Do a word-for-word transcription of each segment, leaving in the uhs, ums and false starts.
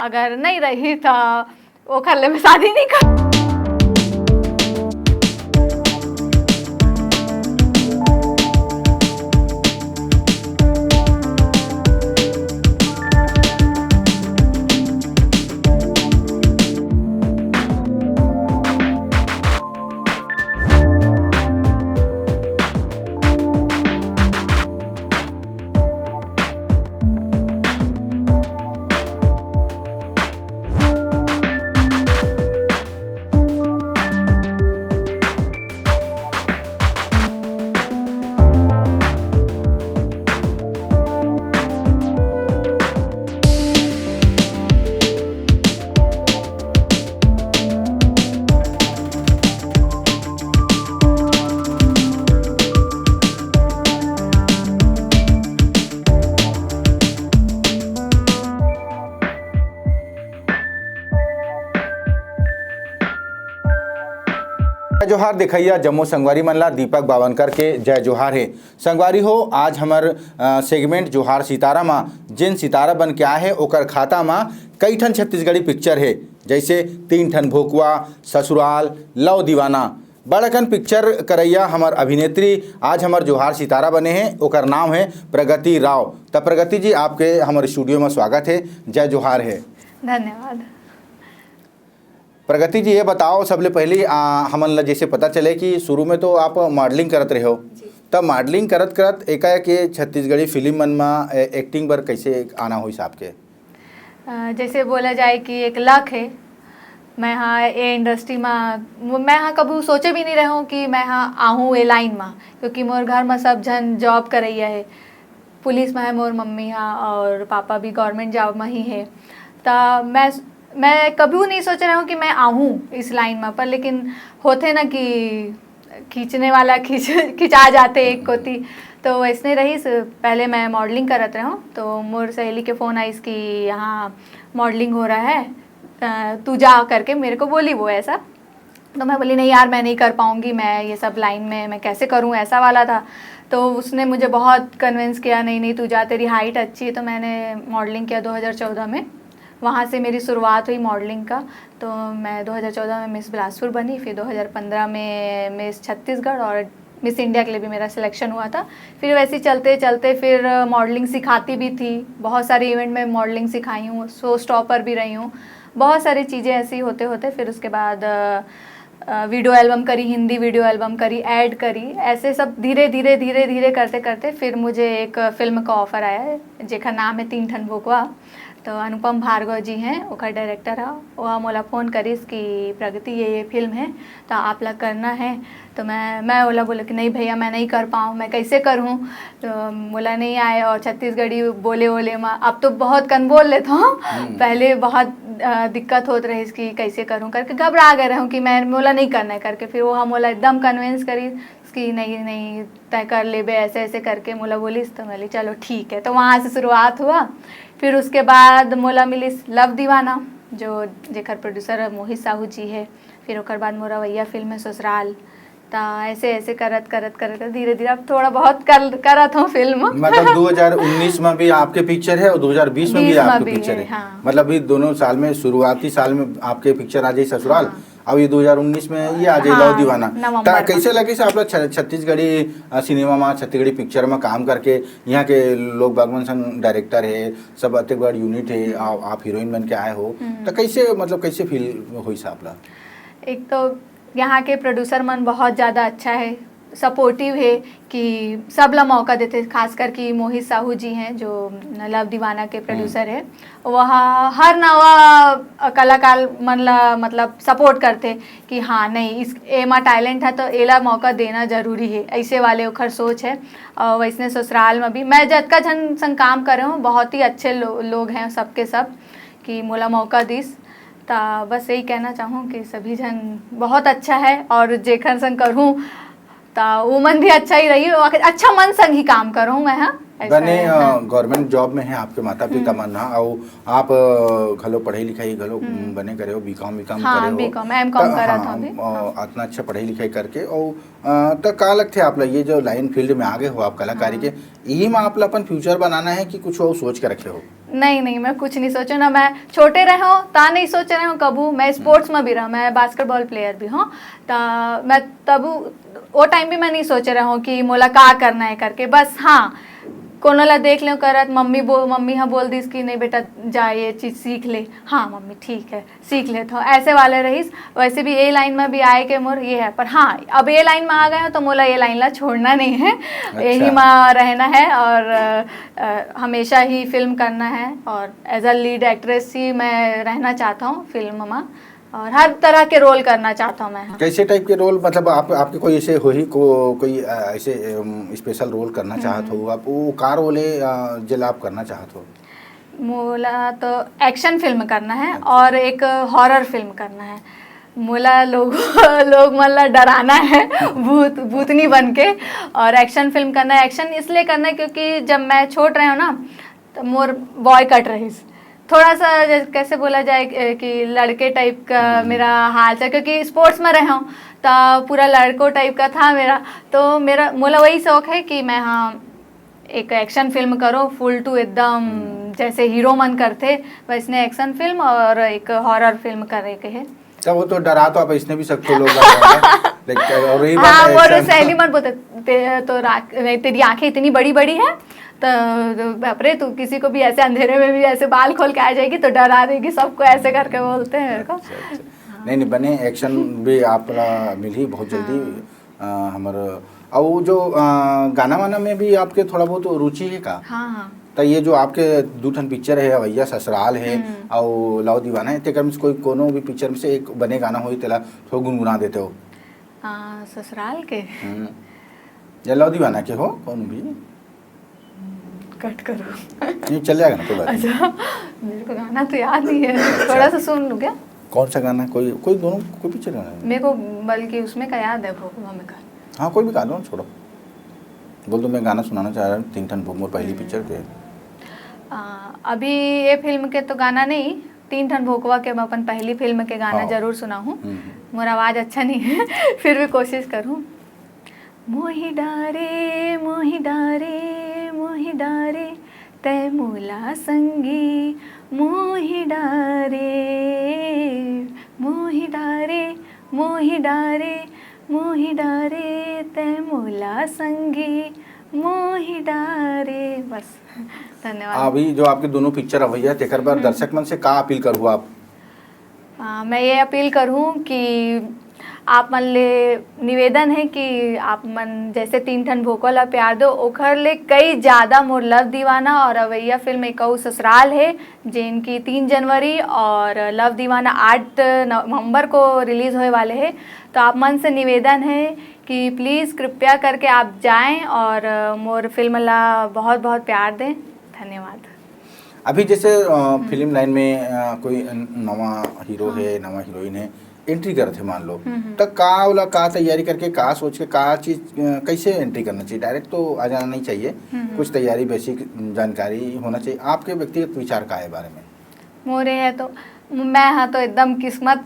अगर नहीं रही तो ओखर ले मैं शादी नहीं कर। जय जोहार देखइया जम्मो संगवारी मन ला दीपक बावनकर के जय जोहार हे। संगवारी हो, आज हमर, अ, सेगमेंट जोहार सितारा मा जेन सितारा बन के आए हे, ओकर खाता मा कई ठन छत्तीसगढ़ी पिक्चर हे, जैसे तीन ठन भोकुआ, ससुराल, लव दीवाना। बड़ अकन पिक्चर करइया हमर अभिनेत्री आज हमर जोहार सितारा बने हे, ओकर नाम हे प्रगति राव। त प्रगति जी, आपके हमर स्टूडियो मा स्वागत हे, जय जोहार हे। धन्यवाद। प्रगति जी, ये बताओ, सबले पहले, आ, हमन ला जैसे पता चले कि शुरू में तो आप मॉडलिंग करत रहे हो, जी। तब मॉडलिंग करत करत एकाएक ये छत्तीसगढ़ी फिल्म मन मा, ए, एक्टिंग बर कैसे आना होइस आपके? अ, जैसे बोला जाए कि एक लक हे, मैं हा ए इंडस्ट्री मा, मैं हा कभू सोचे भी नहीं रहूँ कि मैं हा आहूँ ए लाइन मा, क्योंकि मोर घर मा सब झन जॉब करइया हे। पुलिस में है मोर मम्मी हा और पापा भी गवर्नमेंट जॉब में ही है। त मैं, मैं कभी नहीं सोच रहा हूँ कि मैं आहूँ इस लाइन में, पर लेकिन होथे ना कि खींचने वाला खींच, खिंचा जाते एक कोती। तो वैसने रहिस, पहले मैं मॉडलिंग करत रहूँ, तो मोर सहेली के फ़ोन आइस कि यहाँ मॉडलिंग हो रहा है, अ, तू जा करके मेरे को बोली वो ऐसा। तो मैं बोली, "नहीं यार, मैं नहीं कर पाऊँगी, मैं ये सब लाइन में मैं कैसे करूँ?" ऐसा वाला था। तो उसने मुझे बहुत कन्विंस किया, "नहीं, नहीं, तू जा, तेरी हाइट अच्छी है।" तो मैंने मॉडलिंग किया दो हज़ार चौदह में। वहाँ से मेरी शुरुआत हुई मॉडलिंग का। तो मैं दो हज़ार चौदह में मिस बिलासपुर बनी, फिर दो हज़ार पन्द्रह में मिस छत्तीसगढ़ और मिस इंडिया के लिए भी मेरा सिलेक्शन हुआ था। फिर वैसे ही चलते चलते फिर मॉडलिंग सिखाती भी थी, बहुत सारे इवेंट में मॉडलिंग सिखाई हूँ, शो स्टॉपर भी रही हूँ। बहुत सारी चीज़ें ऐसी होते होते फिर उसके बाद, अ, अ, वीडियो एल्बम करी, हिंदी वीडियो एल्बम करी, ऐड करी, ऐसे सब धीरे धीरे धीरे धीरे करते करते फिर मुझे एक फिल्म का ऑफर आया है, जेकर नाम है तीन ठन भोकवा। तो अनुपम भार्गव जी हैं, ओकर डायरेक्टर ह, ओहा मोला फ़ोन करिस कि "प्रगति, ये, ये फिल्म है, तो आप ला करना है।" तो मैं, मैं ओला बोले कि "नहीं भैया, मैं नहीं कर पाऊँ, मैं कैसे करूँ?" तो बोला, "नहीं आए।" और छत्तीसगढ़ी बोले ओले मा, अब तो बहुत कन बोल लेता हूँ। हम्म। पहले बहुत, अ, दिक्कत होत रहिस कि कैसे करूँ करके, घबरा गए रहूँ कि मैं, मोला नहीं करना है करके। फिर वो हम मोला एकदम कन्विंस करिस कि "नहीं, नहीं, तय कर लेबे," ऐसे, ऐसे करके मोला बोलिस। तो मैं बोली, "चलो ठीक है।" तो वहाँ से शुरुआत हुआ। फिर उसके बाद मोला मिलिस लव दीवाना, जो, जेकर प्रोड्यूसर मोहित साहू जी है। फिर ओकर बाद मोर अवइया फिल्म है ससुराल। त ऐसे, ऐसे करत, करत, करत धीरे-धीरे अब थोड़ा बहुत कर, करत हूँ फिल्म। मतलब दो हज़ार उन्नीस में भी आपके पिक्चर है और दो हज़ार बीस में भी बीस में आपके भी पिक्चर है, है। हाँ। मतलब ये दोनों साल में, शुरुआती साल में आपके पिक्चर आ जाए ससुराल, हाँ। अब ये दो हज़ार उन्नीस में ये आ जाए, हाँ, लव दीवाना। नवंबर त में। कैसे लगे से आप लोग छ-, छत्तीसगढ़ी, अ, सिनेमा में, छत्तीसगढ़ी पिक्चर में काम करके, यहाँ के लोग बागमन संग डायरेक्टर है, सब अतेक बड़ यूनिट है, आ-, आप हीरोइन बन के आए हो, हम्म। त कैसे, मतलब कैसे फील होइस आप ला? एक तो यहाँ के प्रोड्यूसर मन बहुत ज़्यादा अच्छा है, सपोर्टिव है कि सब ला मौका देथे, खासकर कि मोहित साहू जी हैं जो लव दीवाना के हम्म। प्रोड्यूसर है। वह हर नवा कलाकार मन ला मतलब सपोर्ट करथे कि हाँ, नहीं, इस, एमा टैलेंट है तो एला मौका देना जरूरी है, ऐसे वाले ओखर सोच है। और वैसने ससुराल में भी मैं जतका झन संग काम करे हूँ, बहुत ही अच्छे लो-, लोग हैं सबके सब, कि मोला मौका दिस। त बस यही कहना चाहूँ कि सभी झन बहुत अच्छा है और जेखर संग करहूँ त उमन भी अच्छा ही रही, अच्छा मन संग ही काम करहूँ मैं, हाँ, ऐसा बने, है, अ, हाँ। गवर्नमेंट जॉब में है आपके माता पिता हम्म। मन, हाँ, अउ आप, अ, घलो पढ़ाई लिखाई घलो हम्म। बने करे हो, बीकॉम, बीकॉम हाँ, करे हो। बीकॉम, एमकॉम त, करत हाँ, हूँ अभी, अ, हाँ। अतना अच्छा पढ़ाई लिखाई करके, अउ, अ, त का लगथे आप ला ये जो लाइन फील्ड में आगे हो आप कलाकारी हाँ। के, इही में आप ला अपन फ्यूचर बनाना है कि कुछ और सोच के रखे हो? नहीं, नहीं, मैं कुछ नहीं सोचूँ ना। मैं छोटे रहे हूँ, ता नहीं सोचे रहे हूँ कभू। मैं स्पोर्ट्स में भी रहा, मैं बास्केटबॉल प्लेयर भी हूँ। ता मैं तब वो टाइम भी मैं नहीं सोचे रहे हूँ कि मोला का करना है करके। बस हाँ, कोनो ला देख लें करत, मम्मी बो मम्मी हाँ बोल दिस कि नहीं बेटा, जा ये चीज़ सीख ले। हाँ मम्मी, ठीक है, सीख लेता हूँ, ऐसे वाले रहीस। वैसे भी ये लाइन में भी आए के मोर ये है, पर हाँ, अब ये लाइन में आ गए हो तो मोला ये लाइन ला छोड़ना नहीं है। अच्छा। यही में रहना है और अ, अ, हमेशा ही फिल्म करना है और एज अ लीड एक्ट्रेस ही मैं रहना चाहता हूँ फिल्म में, और हर तरह के रोल करना चाहता हूँ मैं। हाँ। कैसे टाइप के रोल, मतलब आप, आपके कोई ऐसे होही को, कोई अ, ऐसे स्पेशल रोल करना हम्म, चाहत हो हम्म। आप, वो का रोल है अ, जेला आप करना चाहत हो? मोला तो एक्शन फिल्म करना है अच्छा। और एक हॉरर फिल्म करना है। मोला लोग लोग मन ला डराना है भूत भूतनी बन के। और एक्शन फिल्म करना है। एक्शन इसलिए करना है क्योंकि जब मैं छोट रहे हूँ ना, तो मोर बॉय कट रहीस। थोड़ा सा जैसे, कैसे बोला जाए अ, कि लड़के टाइप का हम्म। मेरा हाल था, क्योंकि स्पोर्ट्स में रहे हूँ तो पूरा लड़कों टाइप का था मेरा। तो मेरा मोला वही शौक है कि मैं हाँ एक एक्शन फिल्म करो, फुल टू एकदम हम्म। जैसे हीरो मन करथे, वैसने एक्शन फिल्म और एक हॉरर फिल्म करे के है। तब वो तो डरा तो आप इसने भी सकते हो लोग आ जाएंगे। लेकिन और रही बात हाँ, वो एक्शन सहेली मन बोलते, "ते-, तो राख-, नहीं, तेरी आंखें इतनी बड़ी बड़ी है, तो, तो बाप रे, तू किसी को भी ऐसे अंधेरे में भी ऐसे बाल खोल के आ जाएगी तो डरा देगी सबको", ऐसे करके बोलते हैं मेरे को। अच्छा, अच्छा। नहीं, नहीं, बने एक्शन भी आप ला मिली बहुत जल्दी। हाँ। अ, हमर, अउ जो अ, गाना वाना में भी आपके थोड़ा बहुत रुचि है का? हाँ, हाँ। त ये जो आपके दू ठन पिक्चर है, अवैया ससुराल है हम्म। अउ लव दीवाना है, तेकर में से कोई कोनो भी पिक्चर में से एक बने गाना होई, तेला थोड़ा गुनगुना देते हो। आ, ससुराल के? हम्म। या लव दीवाना के हो, कोनो भी? कट करो। नहीं, चल जाएगा ना, कोई बात नहीं। अच्छा, मेरे को गाना तो याद नहीं है, अच्छा। थोड़ा सा सुन लूँ क्या? कौन सा गाना? कोई, कोई दोनों, कोई पिक्चर गाना है? मेरे को बल्कि उसमें का याद है, भोकवा में का। हाँ, कोई भी गा लो ना, छोड़ो। बोल दो, मैं गाना सुनाना चाह रहा हूँ, तीन ठन भोकवा, पहली हम्म। पिक्चर के। आ, अभी ये फिल्म के तो गाना नहीं, तीन ठन भोकवा के मैं अपन पहली फिल्म के गाना हाँ। जरूर सुनाहूँ। हम्म, हम्म। मोर आवाज़ अच्छा नहीं है, फिर भी कोशिश करूँ। मोहि डारे, मोहि डारे, मोहि डारे, तै मोला संगी, मोहि डारे, मोहि डारे, मोहि डारे, मोहि डारे, तै मोला संगी, मोहि डारे। बस, धन्यवाद। अभी जो आपके दोनों पिक्चर अवैया, तेकर बर हम्म। दर्शक मन से का अपील करहु आप? आ, मैं ये अपील करूँ कि आप मन ले निवेदन है कि आप मन जैसे तीन ठन भोकवा ला प्यार दो, ओखर ले कई ज़्यादा मोर लव दीवाना और अवैया फिल्म एक अउ ससुराल है, जेन की तीन जनवरी और लव दीवाना आठ नवंबर को रिलीज होए वाले है। तो आप मन से निवेदन है कि प्लीज कृपया करके आप जाएं और मोर फिल्म ला बहुत बहुत प्यार दें। धन्यवाद। अभी जैसे, अ, हम्म। फिल्म लाइन में, अ, कोई न-, नवा हीरो हाँ। है, नवा हीरोइन है, एंट्री करत है मान लो, हम्म, हम्म। त का ओला का तैयारी करके, का सोच के, का चीज, अ, कैसे एंट्री करना चाहिए? डायरेक्ट तो आ जाना नहीं चाहिए, हम्म, हम्म। कुछ तैयारी, बेसिक जानकारी होना चाहिए। आपके व्यक्तिगत विचार का है बारे में? मोरे है तो, मैं हाँ तो एकदम किस्मत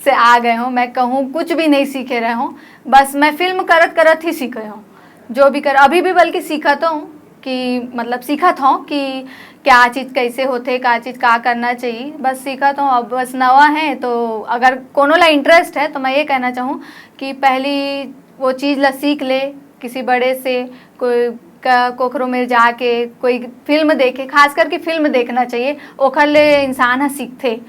से आ गए हूँ, मैं कहूँ कुछ भी नहीं सीखे रहे हूँ, बस मैं फिल्म करत करत ही सीखे हूँ। जो भी कर, अभी भी बल्कि सीखत हूँ कि मतलब सीखत हूँ कि क्या चीज़ कैसे होथे, का चीज़ का करना चाहिए, बस सीखत हूँ। अब बस नवा है तो अगर कोनो ला इंटरेस्ट है तो मैं ये कहना चाहूँ कि पहली वो चीज़ ला सीख ले किसी बड़े से, कोई का कोखरो में जाके कोई फिल्म देखे, खास करके फिल्म देखना चाहिए, ओखर ले इंसान ह सीखथे।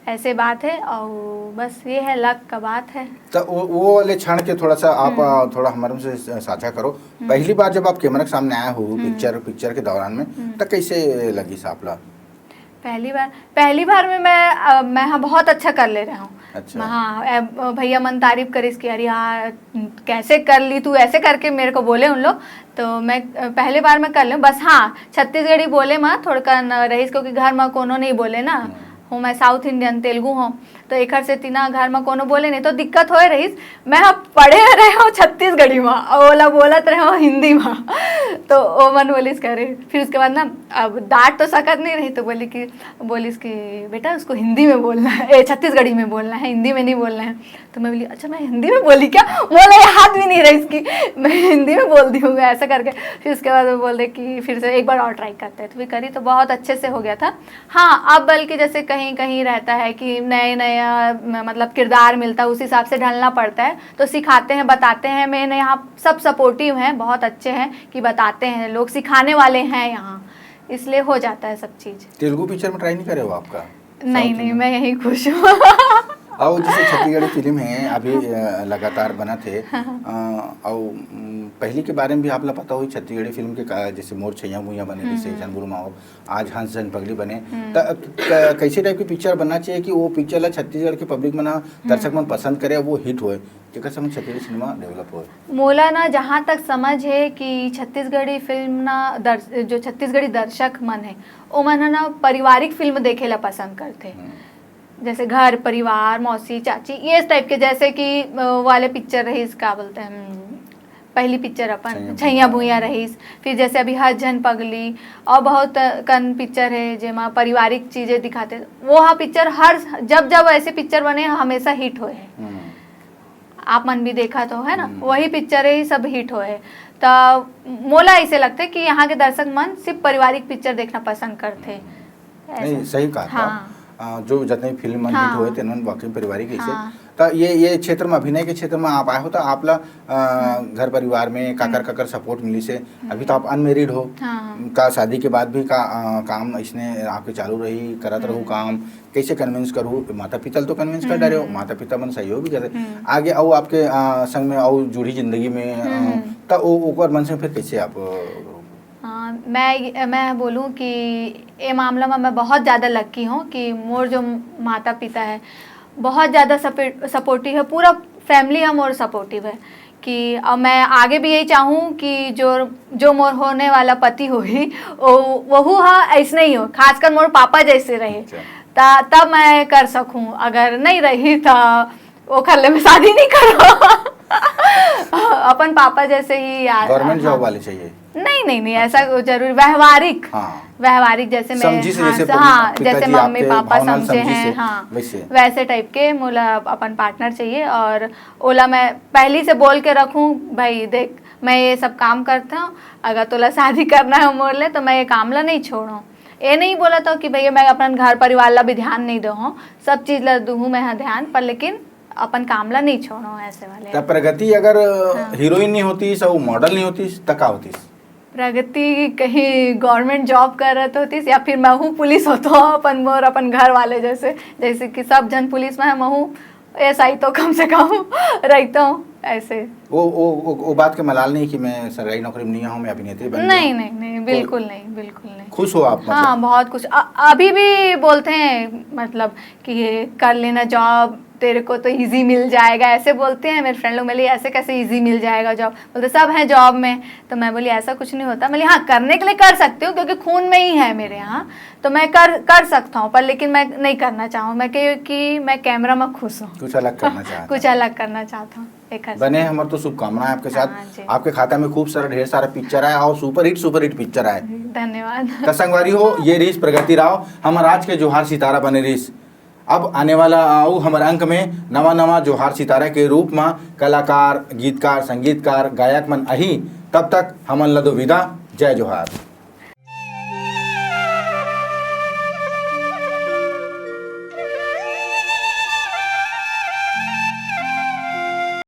ऐसे बात है, और बस ये है, लक का बात है। त वो, वो वाले क्षण के थोड़ा सा आप, हम्म। अ, थोड़ा हमारे से स-, साझा करो। हम्म। पहली बार जब आप कैमरा के सामने आए हो, हम्म। पिक्चर, पिक्चर के दौरान में, हम्म। त कैसे लगिस आप ला? पहली बार, पहली बार में मैं, अ, मैं हाँ बहुत अच्छा कर ले रहा हूँ। अच्छा। हाँ, ए, भैया मन तारीफ करिस कि "अरे यार, कैसे कर ली तू?" ऐसे करके मेरे को बोले उन लोग। तो मैं, अ, पहले बार में कर लूँ। बस हाँ, छत्तीसगढ़ी बोले में थोड़का न रहीस, क्योंकि घर में कोनो नहीं बोले ना। हम्म। हूँ मैं साउथ इंडियन, तेलुगु हूँ। तो एखर सेती ना घर म कोनो बोले नहीं तो दिक्कत होए रहिस। मैं ह पढ़े रहे हूँ छत्तीसगढ़ी म, अउ ओला बोलत रहे हूँ हिंदी म। तो ओ मन बोलिस करे, फिर उसके बाद ना अब डांट तो सकत नहीं रही, तो बोली कि बोलिस कि बेटा, उसको हिंदी में बोलना है, ए, छत्तीसगढ़ी में बोलना है, हिंदी में नहीं बोलना है। तो मैं बोली, अच्छा, मैं हिंदी में बोली क्या? बोला, याद भी नहीं रही इसकी, मैं हिंदी में बोल दी हूँ ऐसा करके। फिर उसके बाद वो बोल रहे कि फिर से एक बार और ट्राई करते हैं, तो फिर करी तो बहुत अच्छे से हो गया था। हाँ, अब बल्कि जैसे कहीं कहीं रहता है कि नए नए अ, म- मतलब किरदार मिलता है, उस हिसाब से ढलना पड़ता है, तो सिखाते हैं, बताते हैं। मेन यहाँ सब सपोर्टिव हैं, बहुत अच्छे हैं कि बताते हैं, लोग सिखाने वाले हैं यहाँ, इसलिए हो जाता है सब चीज़। तेलुगु पिक्चर में ट्राई नहीं करे हो आपका? नहीं, नहीं, मैं यही खुश हूँ। अउ जैसे छत्तीसगढ़ी फिल्म है अभी अ, लगातार बनत हे, अ, अउ उम, पहली के बारे में भी आप ला पता होही, छत्तीसगढ़ी फिल्म के का, जैसे मोर छैया भुइया बने, जैसे झन गुरु माओ, आज हंस झन पगली बने, त क- कैसे टाइप की पिक्चर बनना चाहिए कि वो पिक्चर ला छत्तीसगढ़ के पब्लिक मन, दर्शक मन पसंद करे, वो हिट होए, जेकर से हमर छत्तीसगढ़ी सिनेमा डेवलप होए? मोला ना जहाँ तक समझ है कि छत्तीसगढ़ी फिल्म ना दर्श जो छत्तीसगढ़ी दर्शक मन है, ओमन ह ना पारिवारिक फिल्म देखे ला पसंद करथे। जैसे घर परिवार, मौसी चाची, ये टाइप के, जैसे कि अ, वाले पिक्चर रहिस, का बोलते हैं, हम्म, पहली पिक्चर अपन छैया छैया भुइया रहिस, फिर जैसे अभी हर झन पगली, और बहुत कन पिक्चर है जेमा पारिवारिक चीजें दिखाते। वो हा पिक्चर हर जब जब ऐसे पिक्चर बने, हमेशा हिट होए है। हम्म। आप मन भी देखा तो है ना, वही पिक्चर ही सब हिट होए है। तो मोला ऐसे लगता है कि यहाँ के दर्शक मन सिर्फ पारिवारिक पिक्चर देखना पसंद करते हैं। नहीं, सही कहा था। हाँ। अ, जो जितने फिल्म मन हिट हाँ। हुए थे, उन्होंने वाकई पारिवारिक ही से। हाँ। तो ये ये क्षेत्र में, अभिनय के क्षेत्र में आप आए हो, तो आप ला अ, घर परिवार में काकर काकर सपोर्ट मिली से? अभी तो आप अनमेरिड हो, हाँ। का शादी के बाद भी का अ, काम इसने आपके चालू रही, करत रहू काम, कैसे कन्विंस करू? माता पिता ल तो कन्विंस कर डरे हो, माता पिता मन सहयोग भी करते आगे, अउ आपके अ, संग में अउ जुड़ी जिंदगी में, अ, त ओ ओकर मन से फिर कैसे आप अ, हाँ, मैं ये- मैं बोलूँ कि ये मामला में मैं बहुत ज़्यादा लकी हूँ कि मोर जो माता पिता है, बहुत ज़्यादा सपोर्टिव है, पूरा फैमिली है मोर सपोर्टिव है। कि अब मैं आगे भी यही चाहूँ कि जो जो मोर होने वाला पति होही, वो वहू हा ऐसने ही हो, खासकर मोर पापा जैसे रहे। अच्छा। ता तब मैं कर सकूँ, अगर नहीं रही तो ओखर ले मैं शादी नहीं करूँ। अपन पापा जैसे ही यार। गवर्नमेंट जॉब हाँ। वाले चाहिए? नहीं, नहीं, नहीं, ऐसा जरूरी, व्यवहारिक। हाँ। व्यवहारिक, जैसे मैं समझी से, हाँ, जैसे हाँ, पिताजी जैसे मम्मी आपके पापा भावना समझे समझी हैं, से, हाँ, वैसे। वैसे टाइप के मोला अपन पार्टनर चाहिए। और ओला मैं पहली से बोल के रखूँ, भाई देख, मैं ये सब काम करता हूँ, अगर तोला शादी करना है मोर ले तो मैं ये काम ला नहीं छोड़ूँ। ये नहीं बोला था कि भैया मैं अपन घर परिवार ला भी ध्यान नहीं दूँ, सब चीज ला दूँ मैं हाँ ध्यान पर, लेकिन अपन काम ला नहीं छोड़ूँ, ऐसे वाले। तब प्रगति अगर हाँ। हीरोइन नहीं होती, सब मॉडल नहीं होती, त का होती? प्रगति कहीं गवर्नमेंट जॉब करत होतीस या फिर महू पुलिस होतो, अपन मोर अपन घर वाले जैसे, जैसे कि सब झन पुलिस में है, महू एसआई तो कम से कम रहता हूँ ऐसे। वो वो वो, वो बात के मलाल नहीं कि मैं सरकारी नौकरी में नहीं हूँ, मैं अभिनेत्री बन नहीं, गया। नहीं, नहीं, बिल्कुल नहीं, बिल्कुल नहीं। खुश हो आप, मतलब? हाँ, बहुत खुश। अ- अभी भी बोलते हैं, मतलब कि ये कर लेना जॉब, तेरे को तो इजी मिल जाएगा, ऐसे बोलते हैं मेरे फ्रेंड लोग। मैं बोली, ऐसे कैसे इजी मिल जाएगा जॉब? बोलते, सब हैं जॉब में। तो मैं बोली, ऐसा कुछ नहीं होता। मैं बोली, हाँ, करने के लिए कर सकती हूँ क्योंकि खून में ही है मेरे यहाँ, तो मैं कर कर सकता हूँ, पर लेकिन मैं नहीं करना चाहूँ मैं, क्योंकि मैं कैमरा में खुश हूँ। कुछ अलग करना चाहता कुछ अलग करना चाहता हूँ। एक हंस- बने, हमार तो शुभकामनाएं आपके साथ। हाँ जी। आपके खाता में खूब सारा, ढेर सारा पिक्चर आए और सुपरहिट सुपरहिट पिक्चर आए। धन्यवाद। त संगवारी हो, ये रहिस प्रगति राव, हमर आज के जोहार सितारा बने रहिस। अब आने वाला अउ हमर अंक में नवा नवा जोहार सितारा के रूप म कलाकार, गीतकार, संगीतकार, गायक मन आही। तब तक हमन ल दो विदा। जय जोहार।